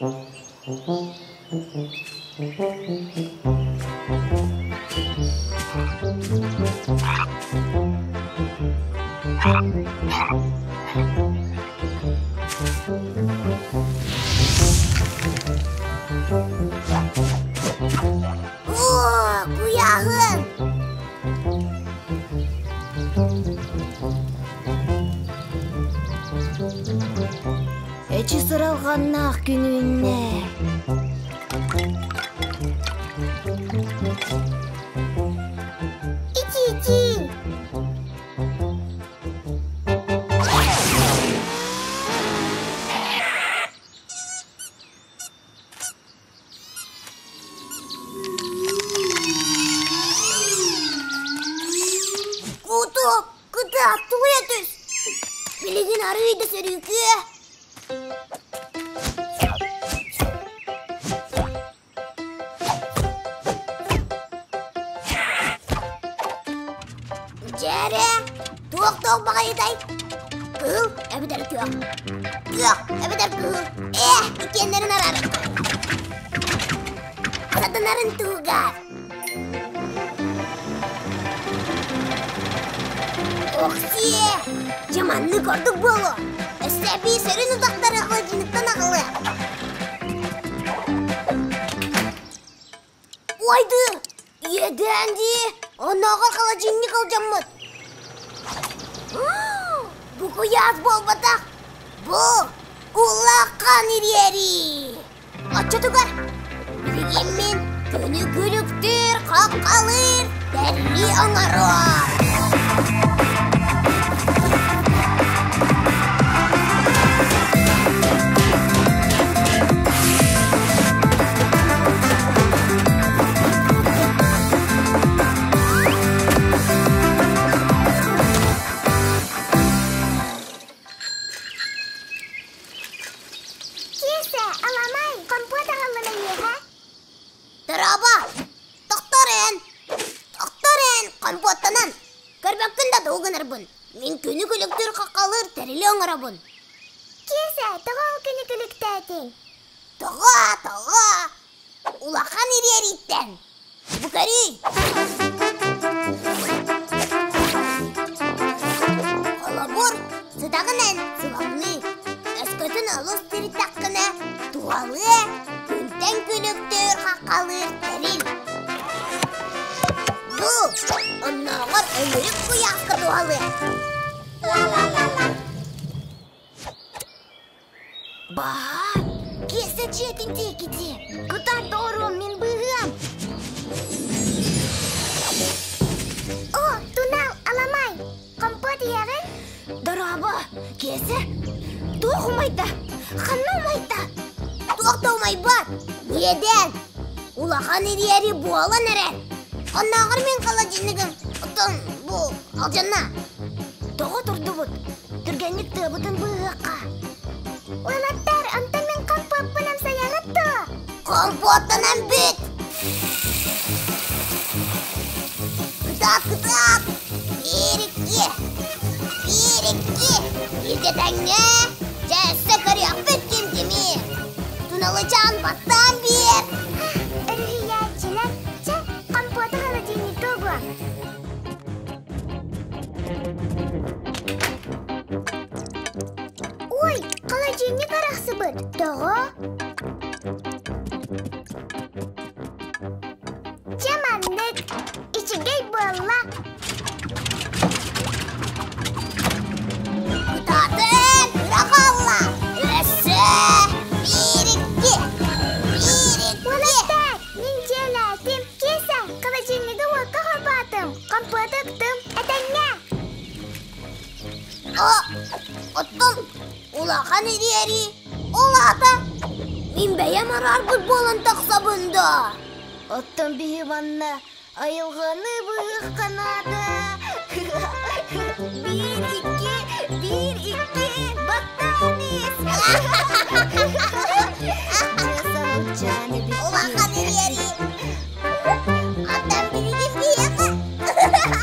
Оо, куйааһын! Эчи сыралҕаннаах күн үүннэ. Ити-ити! Куту, кытаат, тулуйа түс! Билигин арыый да сөрүүкүө. Дьээрэ, туох-туох баҕайытай? Кыһыл эбэтэр күөх. Күөх эбэтэр кыһыл. Ээ, иккиэннэрин араар. Сатанарын туһугар. Охсиэ, дьэ маннык ордук буолуо. Өссө эбии сөрүн утахтары холодильниктан аҕалыа. Уойды, иэдээн дии, оннооҕор холодильник алдьаммыт. Бу куйаас буолбатах, бу улахан ириэрии. Оччотугар билигин мин күнү күлүктүүр, хаххалыыр тэрили оҥоруом. Киэсэ, аламай, компот аҕаллым эйиэхэ. Дорообо! Тохтор эн! Тохтор эн, компоттанан! Көрбөккүн да тугу гынарбын. Мин күнү күлүктүүр хаххалыыр тэрили оҥоробун. Киэсэ, тоҕо ол күнү күлүктээтиҥ? Тоҕо, тоҕо? Улахан ириэрииттэн. Бу көрүүй! Холобур, сытаҕын эн сыламныы, өскөтүн олус тириттэххинэ, туһалыа, күнтэн күлүктүүр хаххалыыр тэрил. Бу оннооҕор өҥүрүк куйааска туһалыа. Баар, киэсэ дьиэтин диэки Кытаат доҕоруом, мин быыһыам. О, тунал, аламай, компот иһэҕин? Дорообо, Киэсэ. Туох умайда? Ханна умайда? Туох да умайбат. Иэдээн. Улахан ириэри буолан эрэр. Оннооҕор мин холодильнигым, оттон бу алдьанна. Тоҕо турдубут? Түргэнник тыабытын быыһыахха. Уолаттар, онтон мин компоппун амсайаҕыт дуо? Компоттанан бүт! Кытаат, кытаат! Биир икки! Биир икки! Бииргэ тэҥҥэ! Дьэ, өссө көрүөхпүт ким кими! Туналычаан баттаан биэр! Өрүһүйээччилэр, чэ, компоту холодильникка угуом. Ой, холодильник арахсыбыт. Тоҕо? Дьэ маннык, үчүгэй буолла. Кытаатын кыра хаалла. Өссө биир икки, биир икки. Уолаттар, мин дьиэлээтим. Киэсэ, холодильнигы уокка холбоотум. Компуоту ыктым. Этэҥҥэ. О, оттон улахан ириэрии ол аата мин бэйэм араарбыт буолан тахсабын да. Оттон биһи манна айылҕаны быһыахха наада. Биир икки, биир икки, баттаан ис. Улахан ириэрии. Оттон билигин биһиэхэ саҕаланар.